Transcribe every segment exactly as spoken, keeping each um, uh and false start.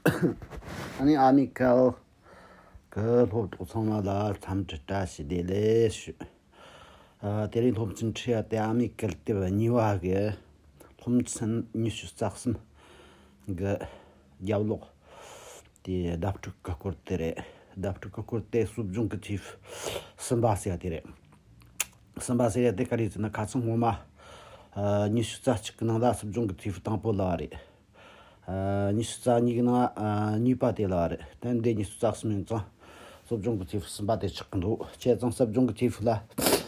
ཨ་ནི་ཨ་མི་ཀལ་གི་སློབ་གྲོགས་ཚང་མ་ལ་འཚམས་འདྲི་བཀྲ་ཤིས་བདེ་ལེགས་ཞུ། ཨ། དེ་རིང་སློབ་ཚན་ཁྲིད་ཡ་དེ་ཨ་མི་ཀལ་དེབ་གཉིས་པ་གི་སློབ་ཚན་ཉི་ཤུ་རྩ་གསུམ་གི་རྒྱབ་ལོགས་དེ་བརྡ་སྤྲོད་གི་སྐོར་དེ་རེད། བརྡ་སྤྲོད་གི་སྐོར་དེ་སྲོལ་རྒྱུན་གི་ཚིག་གསུམ་པ་ཟེར་ཡ་དེ་རེད། གསུམ་པ་ཟེར་ཡ་དེ་ག་རེ་ཟེར་ན། ཁ་སང་སྔོན་མ་ཨ་ཉི་ཤུ་རྩ་གཅིག་གི་ནང་ལ་སྲོལ་རྒྱུན་གི་ཚིག་དང་པོ་ལབ་པ་རེད། ཨ་ཉི་ཤུ་རྩ་གཉིས་གི་ནང་ཨ་གཉིས་པ་དེ་ལབ་པ་རེད། དེ་འདི་ཉི་ཤུ་རྩ་གསུམ་ཡིན་ཙང་སྲོལ་རྒྱུན་གི་ཚིག་གསུམ་པ་དེ་ཆགས་ཀྱི་འདུག་བྱས་ཙང་སྲོལ་རྒྱུན་གི་ཚིག་ལ་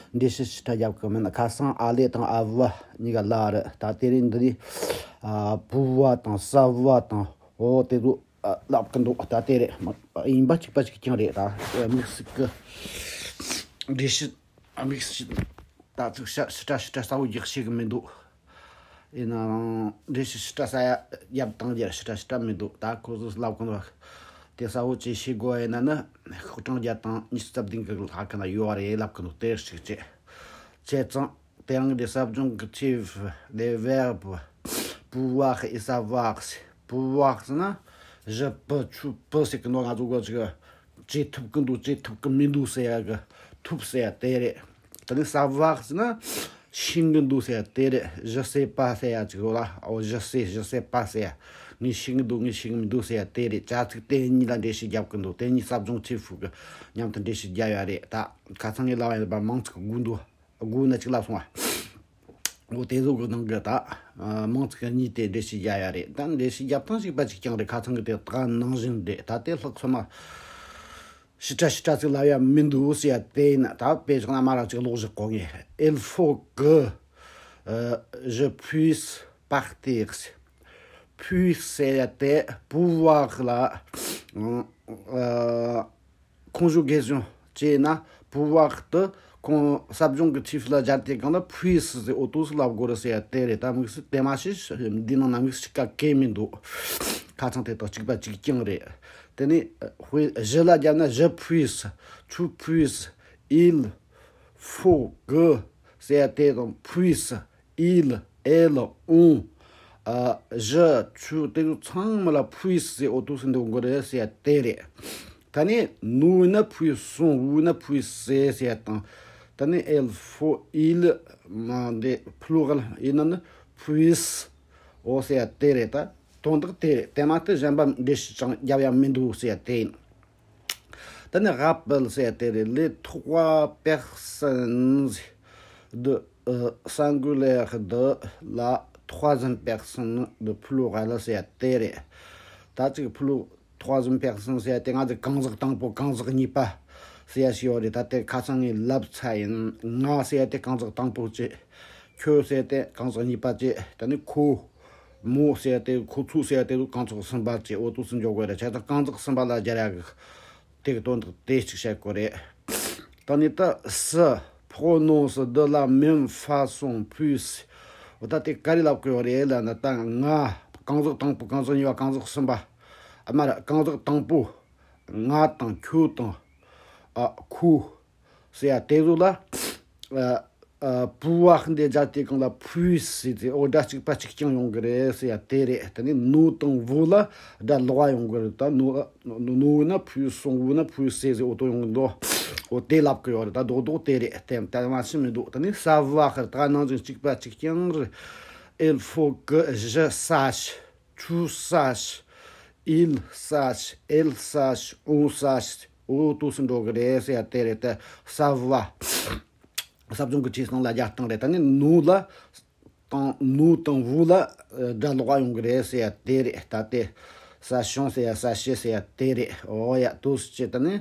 འགྲེལ་བཤད་ཞིབ་ཕྲ་རྒྱབ་གི་མིན། ཁ་སང་ཨ་ལེ་དང་ཨ་བ་གཉིས་ཀ་ལབ་པ་རེད། ད་དེ་རིང་འདི་ནི་ཨ་བུ་བ་དང་ས་བ་དང་འོ་དེ་ཚོ་ཨ་ལབ་ཀྱི་འདུག་ད་དེ་རེད། མ་ཡིན་པ་གཅིག་པ་གཅིག་རྐྱང་རེད། ད་དམིགས་བསལ་གི་འགྲེལ་བཤད་དམིགས་བསལ་ད་ཚིག་ཞིབ་ཞིབ་ཕྲ་ཞིབ་ཕྲ་གསལ་བོ་རྒྱག་ཤེས་གི་མི་འདུག་ཡིན་ནའང་འགྲེལ་བཤད་ཞིབ་ཕྲ་ས་ཡ་ཡབ་དང་རྒྱ་ཞིབ་ཕྲ་ཞིབ་ཕྲ་མི་འདུག་ད་ཁོ་ཚོས་ལབ་གི་འདུག་དེ་གསལ་བོ་ཅིག་ཤེས་དགོས་ཡིན་ན་ནི་ཤོག་གྲངས་བརྒྱ་དང་ཉི་ཤུ་རྩ་བདུན་གི་ལྷག་གི་ན་ཡོད་རེད་ལབ་གི་འདུག་དེ་ཞིག་བྱས། བྱས་ཙང་དེ་རིང་འདི་སྲོལ་རྒྱུན་གི་ཚིག les verbes pouvoir et savoir. Pouvoir ཟེར་ན་je peux, tu peux ཟེར་གི་འདུག་ང་ཚོ་གོ་ཅིག་བྱེད་ཐུབ་གི་འདུག་བྱེད་ཐུབ་གི་མི་འདུག་ཟེར་ཡ་གི་ཐུབ་ཟེར་ཡ་དེ་རེད། དེ་ནས་savoir ཟེར་ན་ཤེས་གི་འདུག་ཟེར་ཡ་དེ་རེད། je sais pas ཟེར་ཡ་ཅིག་ཡོད་ལ། ཨོ་je sais, je sais pas ཟེར་ཡ། ངས་ཤེས་གི་འདུག་ངས་ཤེས་གི་མི་འདུག་ཟེར་ཡ་དེ་རེད། བྱ་ཚིག་དེ་གཉིས་ལ་འགྲེལ་བཤད་རྒྱབ་གི་འདུག་དེ་གཉིས་སྲོལ་རྒྱུན་ཚིག་ཕུག་གི་མཉམ་དུ་འགྲེལ་བཤད་རྒྱབ་ཡ་རེད། ད་ཁ་སང་ངས་ལབ་པ་ཡིན་པ་མིང་ཚིག་གི་དགོས་འདུག་དགོས་ན་གཅིག་ལབ་སོང་བ། འོ་དེ་ཚོ་གི་ནང་གི་ད་ཨ་མིང་ཚིག་གཉིས་དེ་འགྲེལ་བཤད་རྒྱབ་ཡ་རེད། ད་འགྲེལ་བཤད་རྒྱབ་སྟངས་གཅིག་པ་གཅིག་རྐྱང་རེད། ཁ་སང་གི་དེ་ད་ནང་བཞིན་རེད། ད་དེ་ལྷག་ཚོད་མ་ཞིབ་ཕྲ་ཞིབ་ཕྲ་ཚིག་ལབ་ཡ་མི་འདུག་ཟེར་ཡ་དེ་ཡིན། ད་དཔེ་བཞག་ན་མ་ར་གཅིག་ལོག་བཞག་གོ་ངེས། Il faut que ཨ་je puisse partir. Puisse ཟེར་ཡ་དེ་pouvoir ལ་ཨ་conjugation བྱས་ན་pouvoir དེ་ཁོང་སྲོལ་རྒྱུན་གྱི་ཚིག་ལ་སྦྱར་ཏེ་གང་ལ་puisse ཟེར་འོ་དོ་ཟེར་ལབ་དགོས་རེད་ཟེར་ཡ་དེ་རེད། ད་དམིགས་བསལ་དེ་མ་ཤེས་འདི་ནང་ན་དམིགས་བསལ་ག་གེ་མི་འདུག་ཁ་སང་དེ་དང་གཅིག་པ་གཅིག་རྐྱང་རེད། དེ་ནས་དཔེ་je ལ་སྦྱར་ན་je puisse, tu puisses, il faut que ཟེར་ཡ་དེ་དང་puisse il, elle, on, ཨ་je, tu དེ་ཚོ་ཚང་མ་ལ་puisse ཟེར་འོ་དོ་ཟེར་འདུག་གི་རེད་ཟེར་ཡ་དེ་རེད། ད་ནི་nous ན་puissons, vous ན puissez ཟེར་ཡ་དང་། ད་ནི་il faut, il མ་འདི་plural ཡིན་ན་ནི་puisse འོ་ཟེར་ཡ་དེ་རེད། ད་དོན་དག་དེ་རེད། དེ་མ་གཏོགས་གཞན་པ་འགྲེལ་བཤད་ཅང་རྒྱབ་ཡ་མི་འདུག་ཟེར་ཡ་དེ་ཡིན། ད་ནི་rappel ཟེར་དེ་རེད། Les trois personnes de ཨ་singulier de la troisième personne de plural ཟེར་དེ་རེད། ད་ཅིག་plu- troisième personne ཟེར་དེ་ང་ཚོ་གང་ཟག་དང་པོ་གང་ཟག་གཉིས་པ་ཟེར་ཡ་ཞིག་ཡོད་རེད། ད་དེ་ཁ་སང་ངས་ལབ་ཚར་ཡིན། ང་ཟེར་དེ་གང་ཟག་དང་པོ་བྱས། ཁྱོད་ཟེར་དེ་གང་ཟག་གཉིས་པ་བྱས། ད་ནི་ཁོ་མོ་ཟེར་དེ་ཁོ་ཚོ་ཟེར་དེ་གང་ཟག་གསུམ་པ་བྱས། འོ་དོ་ཟེར་འཇོག་དགོས་རེད། བྱས་ཙང་གང་ཟག་གསུམ་པ་ལ་སྦྱར་ཡ་གི་དེ་གི་དོན་དག་དེ་གཅིག་བཤད་དགོས་རེད། ད་ནི་ད་se prononce de la même façon, puisse འོ་ད་དེ་ག་རེ་ལབ་དགོས་ཡོད་རེད་ལབ་ན། ད་ང་གང་ཟག་དང་པོ་གང་ཟག་གཉིས་པ་གང་ཟག་གསུམ་པ་ཨ་མ་ར་གང་ཟག་དང་པོ་ང་དང་ཁྱོད་དང་ཨ་ཁོ་ཟེར་ཡ་དེ་ཚོ་ལ་ཨ་ཨ་pouvoir འདི་སྦྱར་ཏེ་གང་ལ་puisse ཟེར་ཏེ་འོ་སྒྲ་གཅིག་པ་གཅིག་རྐྱང་ཡོང་གི་རེད་ཟེར་ཡ་དེ་རེད། དེ་ནི་nous དང་vous ལ་སྒྲ་ལོགས་པ་ཡོང་གི་རེད། ད་nous nous ན puissons, vous ན puissez ཟེར་འོ་དོ་ཡོང་གི་འདུག་འོ་དེ་ལབ་གི་ཡོད་རེད། ད་རྡོག་རྡོག་དེ་རེད། དེ་ད་མ་ཤེས་མི་འདུག་ད་ནི་savoir ད་ནང་བཞིན་གཅིག་པ་གཅིག་རྐྱང་རེད། Il faut que je sache, tu saches, il sache, elle sache, on sache འོ་དོ་ཟེར་འགྲོ་གི་རེད་ཟེར་ཡ་དེ་རེད། ད་savoir སྲོལ་རྒྱུན་གྱི་ཚིག་སྟངས་ལ་རྒྱབ་སྟངས་རེད། ད་ནི་nous ལ་དང་nous དང་vous ལ་ཨ་སྒྲ་ལོགས་པ་ཡོང་གི་རེད་ཟེར་ཡ་དེ་རེད། ད་དེ་sachons ཟེར་ཡ་sachez ཟེར་ཡ་དེ་རེད། འོ་ཡ་དུ་ཟེར་ཅེ་ད་ནི་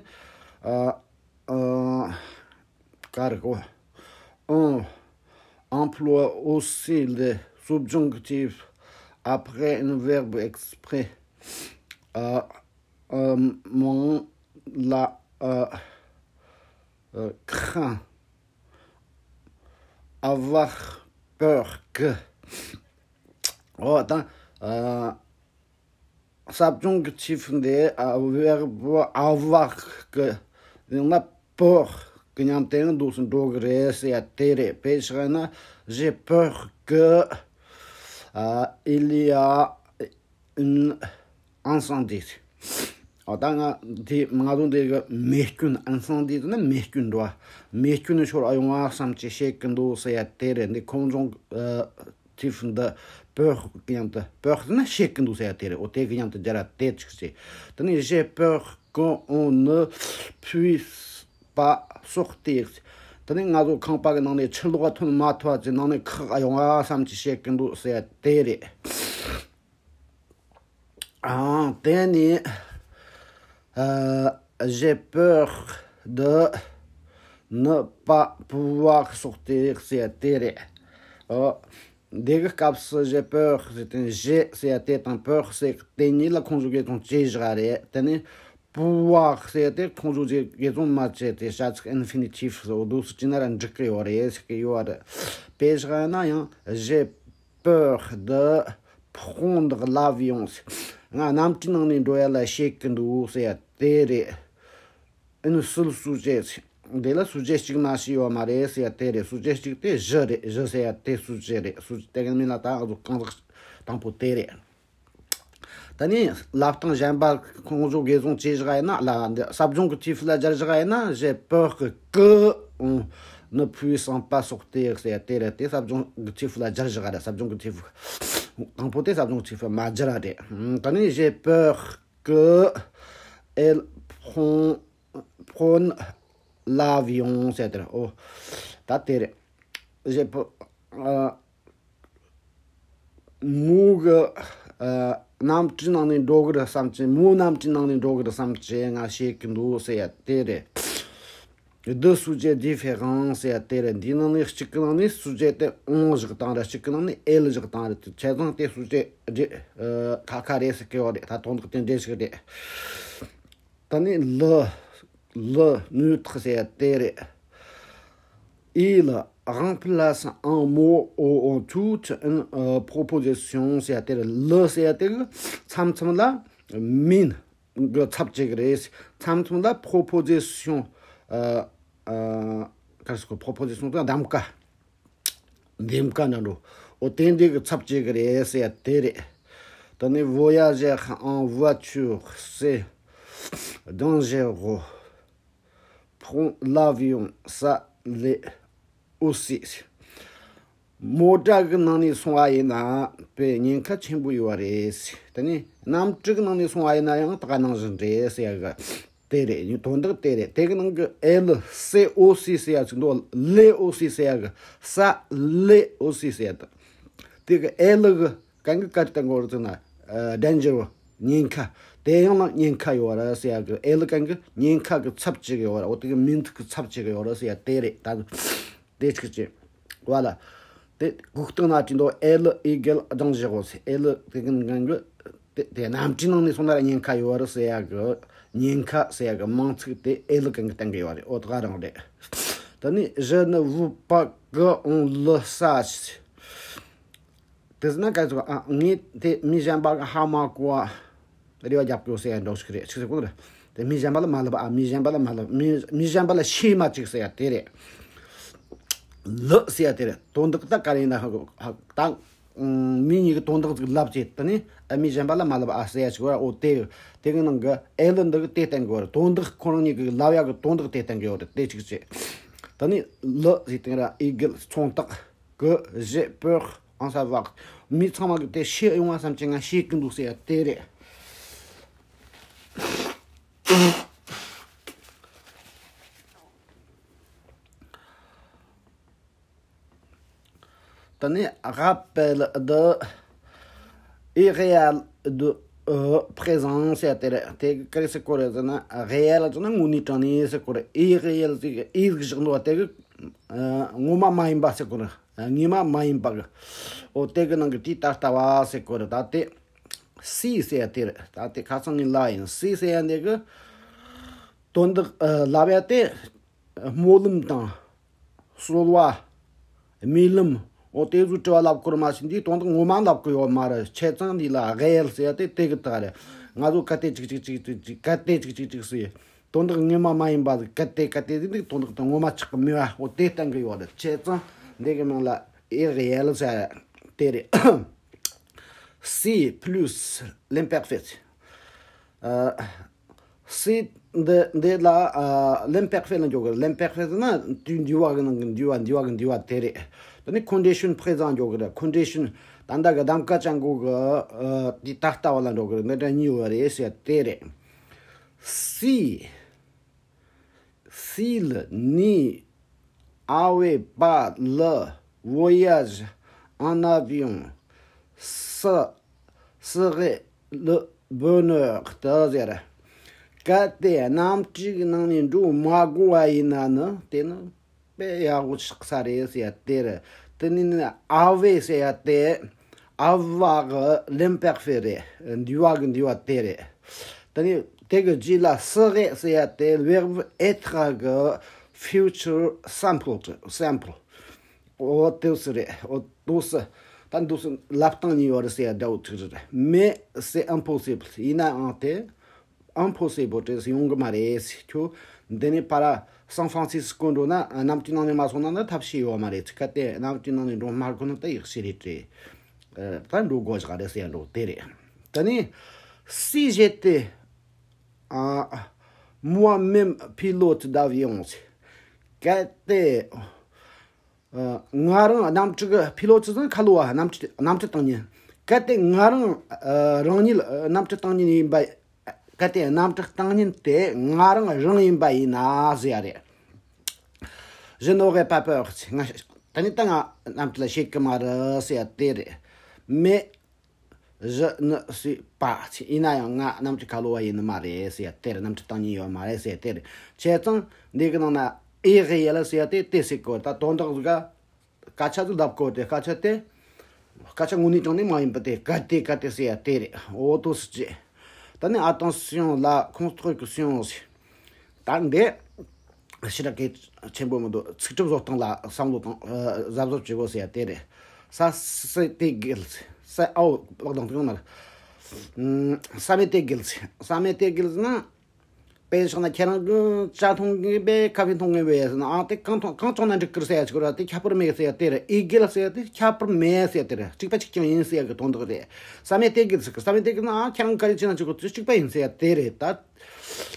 ཨ་ཨ་ག་རེ་གོ on emploie aussi le subjonctif après un verbe exprès ཨ་ཨ་མང་ལ་ཨ་ཨ་craint avoir peur que འོ་ད་ཨ་སྲོལ་རྒྱུན་གྱི་ཚིག་འདི་ཨ་verbe avoir གི་ནང་ན་peur གི་མཉམ་དུ་འདུག་སེ་འགྲོ་གི་རེད་ཟེར་ཡ་དེ་རེད། དཔེ་བཞག་ན j'ai peur que ཨ་il y a une incendie། ཨོ་ད་ང་དེ་ང་ཚོ་འདི་གི་མེ་སྐྱོན། incendie ཟེར་ན་མེ་སྐྱོན་འགྲོ་བ། མེ་སྐྱོན་ཤོར་ཨ་ཡོང་བ་བསམ་གྱི་བཤད་གི་འདུག་ཟེར་ཡ་དེ་རེད། འདི་ཁོང་ཚོ་ཨ་ཐིབ་འདི་peur གི་མཉམ་དུ། peur ཟེར་ན་བཤད་གི་འདུག་ཟེར་ཡ་དེ་རེད། ཨོ་དེ་གི་མཉམ་དུ་སྦྱར་ཡ་དེ་ཅིག་བྱས། དེ་ནས་j'ai peur qu'on ne puisse pas sortir། དེ་ནས་ང་ཚོ་ཁང་པ་གི་ནང་ནས་ཕྱིར་ལོག་ཐོན་མ་ཐུབ་པ་ཅིག་ནང་ནས་ཁག་ཡོང་བ་བསམ་གྱི་བཤད་གི་འདུག་ཟེར་ཡ་དེ་རེད། ཨང་། དེ་ནས་ཨ་j'ai peur de ne pas pouvoir sortir ཟེར་ཡ་དེ་རེད། ཨོ། འདི་གི་སྐབས་སུ་j'ai peur ཟེར་དེ། j'ai ཟེར་ཡ་དེ་དང་peur ཟེར་དེ་གཉིས་ལ་ཁོང་ཚོ་དགེ་མཚུངས་བྱས་བཞག་རེད། དེ་ནས་pouvoir ཟེར་ཡ་དེ་ཁོང་ཚོ་དགེ་མཚུངས་མ་བྱས་ཏེ་བྱ་ཚིག་infinitif ཟེར་འོ་འདུག་སུ་ཅི་ན་ར་འགྲིག་གི་ཡོད་རེད་ཟེར་གི་ཡོད་རེད། དཔེ་བཞག་ན་ཡང་j'ai peur de prendre l'avion། ང་གནམ་གྲུའི་ནང་ནས་འགྲོ་ཡ་ལ་བཤད་གི་འདུག་ཟེར་ཡ་དེ་རེད། Un seul sujet། འདི་ལ་sujet གཅིག་མ་ཞིག་ཡོད་མ་རེད་ཟེར་ཡ་དེ་རེད། sujet གཅིག་དེ་je རེད། je ཟེར་ཡ་དེ་sujet རེད། sujet དེ་གི་མིང་ལ་ད་ང་ཚོ་གང་ཟག་དང་པོ་དེ་རེད། ད་ནི་ལབ་སྟངས་གཞན་པ་ཁོང་ཚོ་དགེ་མཚུངས་བྱས་བཞག་ཡིན་ན་ལ་འདི་ཟབ་སྦྱོང་གི་ཚིག་ལ་སྦྱར་བཞག་ཡིན་ན། j'ai peur que on ne puisse pas sortir ཟེར་ཡ་དེ་རེད། དེ་ཟབ་སྦྱོང་གི་ཚིག་ལ་སྦྱར་བཞག་རེད། ཟབ་སྦྱོང་གི་ཚིག་དང་པོ་དེ་ཟབ་སྦྱོང་གི་ཚིག་མ་སྦྱར་ར་རེད། ད་ནི་j'ai peur que elle prend prend l'avion ཟེར་དེ་རེད། ཨོ་ད་དེ་རེད། j'ai peur ཨ་མོ་གི་ཨ་གནམ་གྲུའི་ནང་ནས་འགྲོ་གི་རེད་བསམ་གྱི། མོ་གནམ་གྲུའི་ནང་ནས་འགྲོ་གི་རེད་བསམ་གྱི་ང་བཤད་གི་འདུག་ཟེར་ཡ་དེ་རེད། Deux sujets différents ཟེར་ཡ་དེ་རེད། འདིའི་ནང་ནས་གཅིག་གི་ནང་ནས་sujet དེ་on བཞག་བཏང་རེད། གཅིག་གི་ནང་ནས་elle བཞག་བཏང་རེད། བྱས་ཙང་དེ་sujet རེད། ཨ་ཁ་ཁ་རེད་ཟེར་གི་ཡོད་རེད། ད་དོན་དག་དེ་འདྲ་ཞིག་རེད། ད་ནི le, le neutre ཟེར་ཡ་དེ་རེད། Il remplace un mot ou en toute une euh, proposition ཟེར་ཡ་དེ་རེད། le ཟེར་ཡ་དེ་གི་མཚམས་མཚམས་ལ་མིང་གི་ཚབ་བྱེད་གི་རེད། མཚམས་མཚམས་ལ་proposition ཨ་ཨ་ག་རེ་ཟེར་གོ proposition དང་གདམ་ག་འདེམས་ཀ་འདྲ་འགྲོ། འོ་དེ་འདི་གི་ཚབ་བྱེད་གི་རེད་ཟེར་ཡ་དེ་རེད། ད་ནི་voyager en voiture c'est dangereux. Prendre l'avion ça l'est aussi. མོ་ཊ་གི་ནང་ནས་སོང་བ་ཡིན་ན་དཔེ་ཉེན་ཁ་ཆེན་པོ་ཡོད་རེད། ད་ནི་གནམ་གྲུ་གི་ནང་ནས་སོང་བ་ཡིན་ན་ཡང་ད་ག་ནང་བཞིན་རེད་ཟེར་ཡ་གི་དེ་རེད། དོན་དག་དེ་རེད། དེ་གི་ནང་གི་elle c'est aussi ཟེར་ཡ་ཅིག་འདུག l'est aussi ཟེར་ཡ་གི ça l'est aussi ཟེར་ཡ་དང་། དེ་གི་elle གི་གན་གི་ག་རེ་བསྟན་གི་ཡོད་རེད་ཟེར་ན། ཨ་danger ཉེན་ཁ། དེ་ཡང་ལ་ཉེན་ཁ་ཡོད་རེད་ཟེར་ཡ་གི་elle གན་གི་ཉེན་ཁ་གི་ཚབ་བྱེད་གི་ཡོད་རེད། འོ་དེ་གི་མིང་གི་ཚབ་བྱེད་གི་ཡོད་རེད་ཟེར་ཡ་དེ་རེད། ད་དེ་ཅིག་ཅིག་བ་ལ། དེ་གུག་སྟངས་ན་ཅི་འདུག elle égale dangereux ཟེར། elle དེ་གི་གན་གི་དེ་དེ་གནམ་གྲུའི་ནང་ནས་སོང་ན་ར་ཉེན་ཁ་ཡོད་རེད་ཟེར་ཡ་གི་ཉེན་ཁ་ཟེར་ཡ་གི་མིང་ཚིག་དེ་elle གན་གི་བསྟན་གི་ཡོད་རེད། འོ་ད་ག་རང་རེད། ད་ནི་je ne veux pas qu'on le sache། དེ་ཟེར་ན་ག་ཚོད་ཨ་ངས་དེ་མི་གཞན་པ་གི་ཧ་མ་གོ་བ་རེ་བ་རྒྱབ་དགོས་ཟེར་ཡ་འདྲ་ཞིག་རེད། ཆི་ཟེར་གོ་ནི་རེད། དེ་མི་གཞན་པ་ལ་མ་ལབ་ཨ། མི་གཞན་པ་ལ་མ་ལབ། མི་མི་གཞན་པ་ལ་བཤད་མ་ཅིག་ཟེར་ཡ་དེ་རེད། le ཟེར་ཡ་དེ་རེད། དོན་དག་ད་ག་རེ་ཡིན་ན་ཧ་གོ་ཧ་ད། མི་གཉིས་ཀྱི་དོན་དག་ཅིག་ལབ་ཅེས་དེ་ནི་ཨ་མི་གཞན་པ་ལ་མ་ལབ་ཨ་ཟེར་ཡ་ཞིག་བར་འོ་དེ་དེ་གི་ནང་གི་elle འདི་གི་དེ་བསྟན་གི་བར་དོན་དག་ཁོ་རང་གཉིས་ཀྱི་ལབ་ཡ་གི་དོན་དག་དེ་བསྟན་གི་ཡོད་རེད། དེ་གཅིག་བྱས། ད་ནི་le ཟེར་དེ་ར་égale མཚུངས་རྟགས། que j'ai peur en savoir མི་ཚང་མ་གི་དེ་ཤེས་ཡོང་བ་བསམ་གྱི་ང་ཤེས་ཀྱི་འདུག་ཟེར་ཡ་དེ་རེད། ད་ནི་rappel de irréel de euh, présent ཟེར་ཡ་དེ་རེད། དེ་གི་ག་རེ་ཟེར་གོ་རེད་ཟེར་ན་réel ཟེར་ན་དངོས་གནས་དྲང་གནས་ཟེར་གོ་རེད། irréel ཟེར་གི་is གི་བཞག་འདུག་བ། དེ་གི་ངོ་མ་མ་ཡིན་པ་ཟེར་གོ་རེད། ངེས་མ་མ་ཡིན་པ་གི། འོ་དེ་གི་ནང་གི་དེའི་ད་ལྟ་བ་ཟེར་གོ་རེད། ད་དེ་si ཟེར་ཡ་དེ་རེད། ད་དེ་ཁ་སང་ངས་ལབ་ཡིན། si ཟེར་ཡ་འདི་གི་དོན་དག་ལབ་ཡ་དེ་སྨོན་ལམ་དང་གསོལ་བ། རྨི་ལམ། འོ་དེ་ཚོའི་དྲི་བ་ལབ་དགོས་རེད་མ་གཞི་འདིའི་དོན་དག་ངོ་མ་ལབ་དགོས་ཡོད་མ་རེད། བྱས་ཙང་འདི་ལ་réel ཟེར་ཡ་དེ་དེ་གི་ད་རེད། ང་ཚོ་གལ་ཏེ་ཅིག་ཅིག་ཅིག་ཅིག་ཅིག་གལ་ཏེ་ཅིག་ཅིག་ཅིག་ཟེར། དོན་དག་ངོ་མ་མ་ཡིན་པ་གལ་ཏེ་གལ་ཏེ་ཟེར་འདི་དོན་དག་དེ་ངོ་མ་ཆགས་གི་མེད་པ་འོ་དེ་བསྟན་གི་ཡོད་རེད། བྱས་ཙང་འདི་གི་མིང་ལ་irréel ཟེར་ཡ་དེ་རེད། si plus l'imparfait ཨ། སི་འདི་འདི་ལ་ཨ་ལིམ་པེར་ཕེ་ལ་འཇོག་གི་རེད། ལིམ་པེར་ཕེ་ཟེར་ན་དུས་འདས་པ་གི་ནང་གི་འདས་པ། འདས་པ་གི་འདས་པ་དེ་རེད། དེ་ནས་ཁོན་ཌི་ཤན་པེ་རེ་ཟན་འཇོག་གི་རེད། ཁོན་ཌི་ཤན་ད་ལྟ་གི་གདམ་ཀ་ཅན་གོ་གི་ཨ་དེ་ད་ལྟ་བ་ལ་འཇོག་གི་རེད། འདི་འདྲ་གཉིས་ཡོད་རེད་ཟེར་དེ་རེད། སི། S'il n'y avait pas le voyage en avion, ce serait le bonheur. ད་ཟེར། གལ་ཏེ་གནམ་གྲུའི་ནང་ནས་འགྲོ་མ་དགོས་པ་ཡིན་ན་ནི་དེ་ནི་དཔེ་ཡག་པོ་ཆགས་ས་རེད་ཟེར་ཡ་དེ་རེད། དེ་ནི་ནི་ཨ་ཝེ་ཟེར་ཡ་དེ་ཨ་ཝ་གི་ལིམ་པེར་ཕེ་རེད། འདས་པ་གི་འདས་པ་དེ་རེད། དེ་ནི་དེ་གི་རྗེས་ལ་serait ཟེར་ཡ་དེ་verbe être གི་future simple simple། འོ་དེ་སུ་རེད། འོ་དེ་སུ། ད་འདི་སུ་ལབ་སྟངས་གཉིས་ཡོད་རེད་ཟེར་ཡ་འདྲ་བོ་ཅིག་རེད། Mais c'est impossible. ཡིན་ནའང་དེ་impossible རེད། ཡོང་གི་མ་རེད། ཁྱོད་འདི་ནས་ཕར་སན་ཧྥ་རན་སིས་ཀོ་འགྲོ་ན་གནམ་གྲུའི་ནང་ནས་མ་སོང་ན་ནི་ཐབས་ཤེས་ཡོད་མ་རེད། གལ་ཏེ་གནམ་གྲུའི་ནང་ནས་འགྲོ་མ་དགོས་ན་ད་ཡག་ཤོས་རེད་དྲ། ད་འགྲོ་དགོས་བཞག་རེད་ཟེར་ཡ་འགྲོ་དེ་རེད། ད་ནི་si j'étais ཨ་moi-même pilote d'avion. གལ་ཏེ་ཨ་ང་རང་གནམ་གྲུ་གི་པི་ལོ་ཊི་ཟེར་ན་མཁའ་སློབ་བ། གནམ་གྲུ་གནམ་གྲུ་བཏང་མཁན། གལ་ཏེ་ང་རང་ཨ་རང་ཉིད་ཨ་གནམ་གྲུ་བཏང་མཁན་ཡིན་པ། གལ་ཏེ་གནམ་གྲུ་བཏང་མཁན་དེ་ང་རང་རང་ཡིན་པ་ཡིན་ན་ཟེར་ཡ་རེད། Je n'aurais pas peur. ང་ད་ནི་ད་ང་གནམ་གྲུ་ལ་ཞེད་གི་མ་རེད་ཟེར་ཡ་དེ་རེད། Mais je ne suis pas. ཡིན་ན་ཡང་ང་གནམ་གྲུ་མཁའ་སློབ་བ་ཡིན་ནི་མ་རེད་ཟེར་ཡ་དེ་རེད། གནམ་གྲུ་བཏང་མཁན་ཡོད་མ་རེད་ཟེར་ཡ་དེ་རེད། བྱས་ཙང་འདི་གི་ནང་ན་est réel ཟེར་ཡ་དེ་དེ་ཟེར་གོ། ད་དོན་དག་ཟིག་ག་སྐད་ཆ་ཟིག་ལབ་གོ། དེ་སྐད་ཆ་དེ་སྐད་ཆ་དངོས་གནས་དྲང་གནས་མ་ཡིན་པ་དེ་གལ་ཏེ་གལ་ཏེ་ཟེར་ཡ་དེ་རེད། འོ་དེ་སུ་ཅི། ད་ནི་attention à la construction ཟེར། ད་འདི་ཞེ་དྲག་གལ་ཆེན་པོ་མི་འདུག་ཚིག་གྲུབ་བཟོ་སྟངས་ལ་བསམ་བློ་དང་ཨ་གཟབ་གཟབ་བྱེད་དགོས་ཟེར་ཡ་དེ་རེད། Ça m'est égal. Ça, ཨའོ་བག་དང་དུ་ཡོང་ན་རེད། ཨམ། Ça m'est égal. Ça m'est égal ཟེར་ན། དཔེ་བཞག་ན་ཁྱེད་རང་གིས་ཇ་འཐུང་གི་པས་ཁ་ཕེ་འཐུང་གི་པས་ཟེར་ན། ཨ་དེ་གང་འཐུང་གང་འཐུང་ན་འགྲིག་གི་རེད་ཟེར་ཡ་ཅིག་རེད། དེ་ཁྱད་པར་མེད་ཟེར་ཡ་དེ་རེད། Égal ཟེར་ཡ་དེ་ཁྱད་པར་མེད་ཟེར་ཡ་དེ་རེད། གཅིག་པ་གཅིག་རྐྱང་ཡིན་ཟེར་ཡ་གི་དོན་དག་རེད། Ça m'est égal ཟེར་གི། Ça m'est égal ཟེར་ན་ཨ་ཁྱེད་རང་ག་རེ་བྱས་ན་ཆོག་གི། དེ་གཅིག་པ་ཡིན་ཟེར་ཡ་དེ་རེད། ད་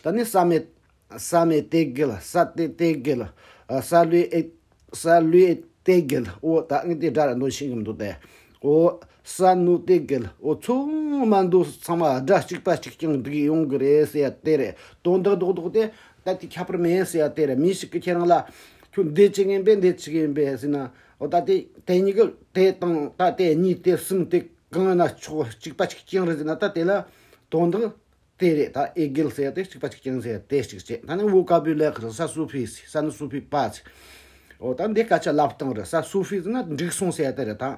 ད་ནི་ça m'est Ça m'est égal, ça t'est égal, ཨ། ça lui est, ça lui est égal. འོ་ད་ངས་དེ་འདྲ་ར་འདོན་ཤེས་གི་མི་འདུག་སྟེ། འོ་ça nous est égal. འོ་ཚང་མ་འདུག་ཚང་མ་སྒྲ་གཅིག་པ་གཅིག་རྐྱང་འདུག་ཡོང་གི་རེད་ཟེར་ཡ་དེ་རེད། དོན་དག་རྡོག་རྡོག་དེ་ད་དེ་ཁྱད་པར་མེད་ཟེར་ཡ་དེ་རེད། མི་ཞིག་གིས་ཁྱེད་རང་ལ་ཁྱོད་འདི་བྱེད་ངན་པས་འདི་བྱེད་ངན་པས་ཟེར་ན། འོ་ད་དེ་དེ་གཉིས་ཀྱི་དེ་དང་ད་དེ་གཉིས་དེ་གསུམ་དེ་གང་ན་ཆོག་གཅིག་པ་གཅིག་རྐྱང་རེད་ཟེར་ན། ད་དེ་ལ་དོན་དག་དེ་རེད། ད་égal ཟེར་ཡ་དེ་གཅིག་པ་གཅིག་རྐྱང་ཟེར་ཡ་དེ་གཅིག་བྱས། ད་ནི་vocabulaire རེད། Ça suffit, ça ne suffit pas. འོ་ད་འདི་སྐད་ཆ་ལབ་སྟངས་རེད། Ça suffit ཟེར་ན་འགྲིག་སོང་ཟེར་ཡ་དེ་རེད། ད་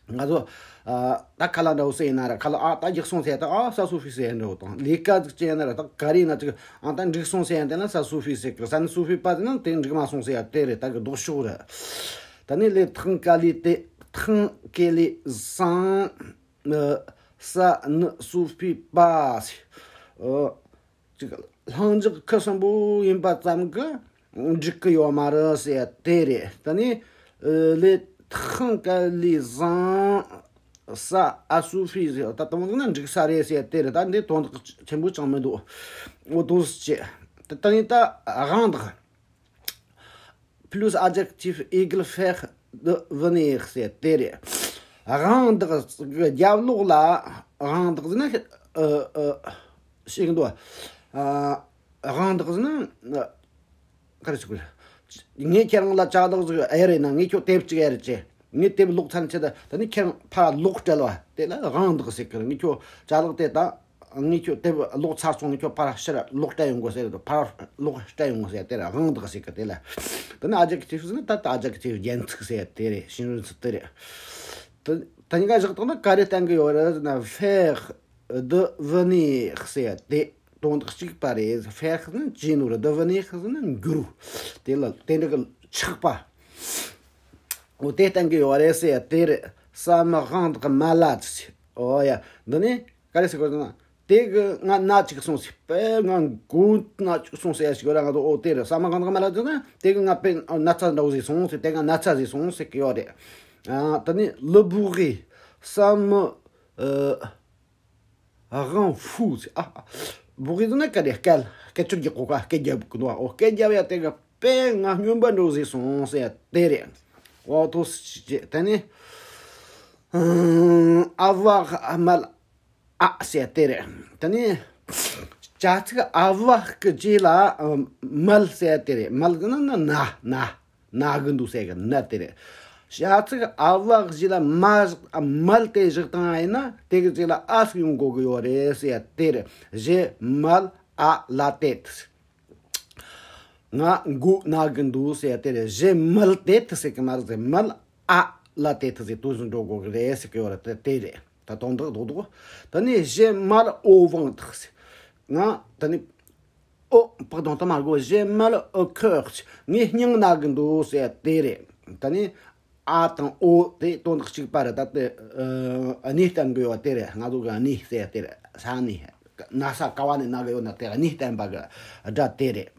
ང་ཚོ་ཨ་ད་ཁ་ལག་འདྲ་བོ་ཟེར་ཡིན་ན་ར། ཁ་ལག་ཨ་ད་རྒྱག་སོང་ཟེར་ཡ་ད་ཨ་ça suffit ཟེར་ཡ་འདྲ་བོ་དང་། ལས་ཀ་ཟིག་བྱས་ཡིན་ན་ར། ད་ག་རེ་ཡིན་ན་ཅིག་ཨ་ད་འགྲིག་སོང་ཟེར་ཡ་དེ་ན་ça suffit ཟེར་གི། Ça ne suffit pas ཟེར་ན་དེ་འགྲིག་མ་སོང་ཟེར་ཡ་དེ་རེད། ད་གི་ལྡོག་ཕྱོགས་རེད། ད་ནི les tranquillisants, les tranquillisants, ཨ། Ça ne suffit pas. ཨ། ཅིག་ལྷིང་འཇགས་ཁུ་སིམ་པོ་ཡིན་པ་ཙམ་གྱིས་འགྲིག་གི་ཡོད་མ་རེད་ཟེར་ཡ་དེ་རེད། ད་ནི་ཨ་les tranquillisants, ça a suffi ཟེར་ཡ་ད་དེ་མོ་ན་འགྲིག་ས་རེད་ཟེར་ཡ་དེ་རེད། ད་འདི་དོན་དག་ཆེན་པོ་ཅང་མི་འདུག་འོ་དེ་ཟེར་བྱས། ད་ནི་ད་rendre plus adjectif égal faire, devenir ཟེར་དེ་རེད། rendre གི་རྒྱབ་ལོགས་ལ་rendre ཟེར་ན་ཨ་ཨ་ཞིག་འདུག་ཨ། rendre ཟེར་ན་ཨ་ག་རེ་ཟེར་དགོས། ངས་ཁྱེད་རང་ལ་ཅ་ལག་ཟིག་ཨེ་རེད་ན། ངས་ཁྱོད་དེབ་ཅིག་ཨེ་རེད་ཅེ། ངས་དེབ་ཀློག་ཚར་ཆེད་དུ་ད་ནི་ཁྱེད་རང་ཕར་ལོག་སྤྲད་ལ་དེ་ལ་rendre ཟེར་གི་རེད། ངས་ཁྱོད་ཅ་ལག་དེ་ད། ངས་ཁྱོད་དེབ་ཀློག་ཚར་སོང་། ངས་ཁྱོད་ཕར་ཕྱིར་ལོག་སྤྲད་ཡོང་དགོས་ཟེར་དུས། ཕར་ལོག་སྤྲད་ཡོང་དགོས་ཟེར་དེ་ལ་rendre ཟེར་གི། དེ་ལ་ད་ནི་adjectif ཟེར་ན་ད་ད་adjectif རྒྱན་ཚིག་ཟེར་དེ་རེད། ཤིན་རུན་ཚིག་དེ་རེད། ད་ད་ཉིན་ཀ་བཞག་ཐོག་ན་ག་རེ་བསྟན་གི་ཡོད་རེད་ཟེར་ན། faire devenir ཟེར་དེ་དོན་དག་གཅིག་པ་རེད། faire ཟེར་ན་བྱེད་ནོ་རེད། devenir ཟེར་ན་འགྱུར། དེ་ལ་དེ་འདྲ་གི་ཆགས་པ། འོ་དེ་བསྟན་གི་ཡོད་རེད་ཟེར་དེ་རེད། Ça me rend malade ཟེར། འོ་ཡ། འདི་ནི་ག་རེ་ཟེར་དགོས་ཟེར་ན། དེ་གི་ང་ན་གཅིག་སོང་ཟེར། དཔེ་ང་མགོ་ན་གཅིག་སོང་ཟེར་ཡ་ཞིག་ཡོད་ར། ང་ཚོ་འོ་དེ་རེད། Ça me rend malade ཟེར་ན་དེ་གི་ང་དཔེ་ན་ཚ་འདྲ་བོ་ཟིག་སོང་ཟེར། དེ་ང་ན་ཚ་ཟིག་སོང་ཟེར་གི་ཡོད་རེད། ཨ། ད་ནི་le bourré, ça me ཨ། ཨ། ཝང་ཧྥུ་ཟེར། ཨ། ཨ། བོག་ཡིག་ན་སྐད་རེད། སྐད། སྐད་ཅོར་རྒྱག་གོ་ག་སྐད་རྒྱབ་གི་འདུག་ཨོ། སྐད་རྒྱབ་ཡ་དེ་ག་དཔེ་ང་སྨྱོན་པ་འདྲ་བོ་བཟོས་སོང་ཟེར་ཡ་དེ་རེད། ཨོ་ཐོ་སི་ཅེ་དེ་ནི། ཨ་ཝ་མལ་ཨ་ཟེར་ཡ་དེ་རེད། དེ་ནི་བྱ་ཚིག་ཨ་ཝ་གི་རྗེས་ལ་མལ་ཟེར་ཡ་དེ་རེད། མལ་གི་ན་ན་ན་ན། ན་གི་འདུག་ཟེར་གི་ན་དེ་རེད། བྱ་ཚིག་ཨ་ཝ་གཞི་ལ་མ། མལ་དེ་བཞག་བཏང་ཡིན་ན་དེ་གི་རྗེས་ལ་ཨ་ཟིག་ཡོང་དགོས་གི་ཡོད་རེད་ཟེར་ཡ་དེ་རེད། Je mal à la tête. ང་མགོ་ན་གི་འདུག་ཟེར་ཡ་དེ་རེད། Je mal tête ཟེར་གི་མ་རེད་ཟེར། མལ་ཨ་ལ་དེ་ཐུ་ཟེར་དུས་སུ་འགྲོ་དགོས་གི་རེད་ཟེར་གི་ཡོད་རེད། དེ་དེ་རེད། ད་དོན་དག་རྡོག་རྡོག་ད་ནི་Je mal au ventre ཟེར། ང་ད་ནི། ཨོ། བག་དང་ད་མ་གོ། J'ai mal au cœur ཟེར། ངའི་སྙིང་ན་གི་འདུག་ཟེར་དེ་རེད། ད་ནི་ཨ་དང་ཨོ་དེ་དོན་དག་གཅིག་པ་རེད། ད་དེ་ཨ་གནས་བསྟན་གི་ཡོད་དེ་རེད། ང་ཚོ་གི་གནས་ཟེར་དེ་རེད། ས་གནས། ན་ས་ག་བ་ནས་ན་གི་ཡོད་ན་དེ་གནས་བསྟན་པ་གི་སྒྲ་དེ་རེད།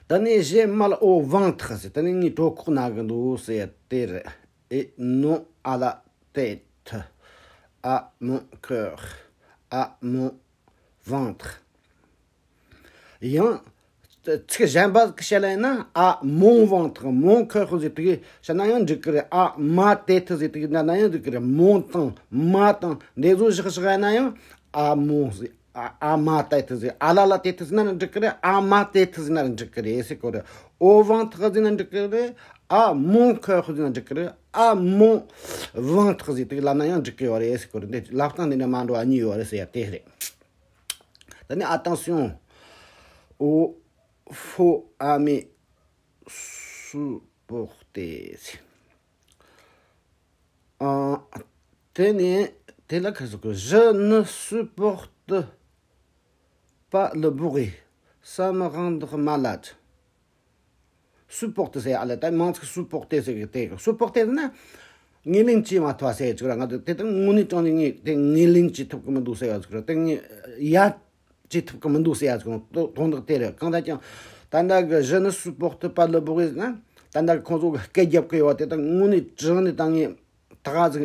ད་ནི་J'ai mal au ventre ཟེར། ད་ནི་ངའི་གྲོད་ཁོག་ན་གི་འདུག་ཟེར་དེ་རེད། Et non à la tête, à mon cœur, à mon ventre. ཡང་ཚིག་གཞན་པ་བཤད་ལ་ཡིན་ན། à mon ventre, mon cœur ཟེར་དེ་གི་བཤད་ན་ཡང་འགྲིག་གི་རེད། à ma tête ཟེར་དེ་གི་བཤད་ན་ཡང་འགྲིག་གི་རེད། mon དང་ma དང་འདི་ཚོ་བཞག་བཞག་ཡིན་ན་ཡང་à mon ཟེར། à, à ma tête ཟེར། à la la tête ཟེར་ན་འགྲིག་གི་རེད། à ma tête ཟེར་ན་འགྲིག་གི་རེད་ཟེར་གོ་རེད། au ventre ཟེར་ན་འགྲིག་གི་རེད། à mon cœur ཟེར་ན་འགྲིག་གི་རེད། à mon ventre ཟེར་དེ་ལབ་ན་ཡང་འགྲིག་གི་ཡོད་རེད་ཟེར་གོ་རེད། འདི་ལབ་སྟངས་འདི་འདྲ་མ་འགྲོ་བ་གཉིས་ཡོད་རེད་ཟེར་ཡ་དེ་རེད། ད་ནི་attention au faux à mes supporters ཟེར། ཨ། དེ་ནས་དེ་ལ་ཁ་ཟུག་གི Je ne supporte pas le bruit, ça me rend malade. Supporter ཟེར་ཡ་ལ་ད་མིང་ཚིག་supporter ཟེར་གི་དེ་གི་supporter ཟེར་ན་ངོས་ལེན་བྱེད་མ་ཐུབ་པ་ཟེར་ཡ་ཅིག་ར། ང་ཚོ་དེ་ལྟར་དངོས་གནས་དྲང་གནས་ངས་དེ་ངོས་ལེན་བྱེད་ཐུབ་གི་མི་འདུག་ཟེར་ཡ་ཅིག་ར། དེ་ངས་ཡ། བྱེད་ཐུབ་ཀྱི་མི་འདུག་ཟེར་ཡ་ཟིག་དོན་དག་དེ་རེད། གང་ལྟར་ཀྱང་ད་ལྟ་གི Je ne supporte pas le bruit ཟེར་ན། ད་ལྟ་གི་ཁོང་ཚོ་གི་སྐད་རྒྱབ་ཀྱི་ཡོད་དེ་དག་དངོས་གནས་དྲང་གནས་ད་ངས་ད་ག་ཟིག་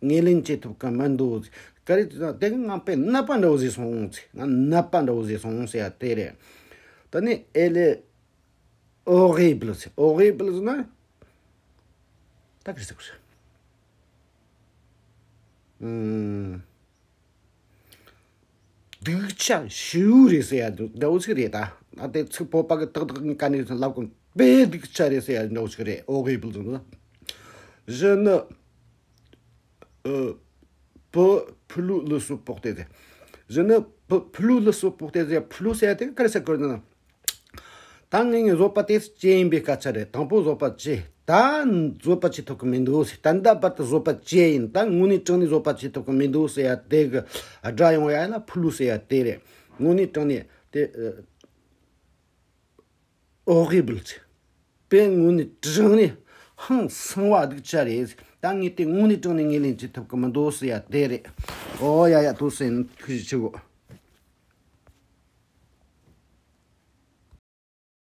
ངོས་ལེན་བྱེད་ཐུབ་ཀྱི་མི་འདུག། ག་རེ་ཟེར་ན་དེ་གི་ང་དཔེ་ནད་པ་འདྲ་བོ་ཟིག་སོང་ཟེར། ང་ནད་པ་འདྲ་བོ་ཟིག་སོང་ཟེར་ཡ་དེ་རེད། ད་ནི་elle est horrible ཟེར། horrible ཟེར་ན་ད་ག་རེ་ཟེར་དགོས་རེད། ཨུམ། སྡུག་ཅག་ཞེ་པོ་རེད་ཟེར་ཡ་འདྲ་བོ་ཟིག་རེད་ད། ཨ་དེ་ཚིག་བོད་པ་གི་ཏག་ཏག་གི་ག་ནས་ལབ་གོ། དཔེ་སྡུག་ཅག་རེད་ཟེར་ཡ་འདྲ་བོ་ཟིག་རེད། horrible ཟེར་ན། Je ne, euh, peux plus le supporter ཟེར། Je ne peux plus le supporter ཟེར། plus ཟེར་ཡ་དེ་ག་རེ་ཟེར་དགོས་ན། ད་ངས་ངའི་བཟོད་པ་དེ་བཅད་ཡིན་པའི་སྐད་ཆ་རེད། དང་པོ་བཟོད་པ་བཅད། ད་བཟོད་པ་བྱེད་ཐུབ་ཀྱི་མི་འདུག་ཟེར། ད་ལྟ་བར་དུ་བཟོད་པ་བཅད་ཡིན། ད་དངོས་གནས་དྲང་གནས་བཟོད་པ་བྱེད་ཐུབ་ཀྱི་མི་འདུག་ཟེར་ཡ་དེ་གི་སྒྲ་ཡོང་ཡ་ལ་plus ཟེར་ཡ་དེ་རེད། དངོས་གནས་དྲང་གནས་དེ་horrible ཟེར། དཔེ་དངོས་གནས་དྲང་གནས་ཧང་སང་བ་སྡུག་ཅག་རེད་ཟེར། ད་ངས་དེ་དངོས་གནས་དྲང་གནས་ངོས་ལེན་བྱེད་ཐུབ་ཀྱི་མི་འདུག་ཟེར་ཡ་དེ་རེད། ཨོ་ཡ་ཡ། དུ་སེམས་ཐུགས་རྗེ་ཆེ་གོ།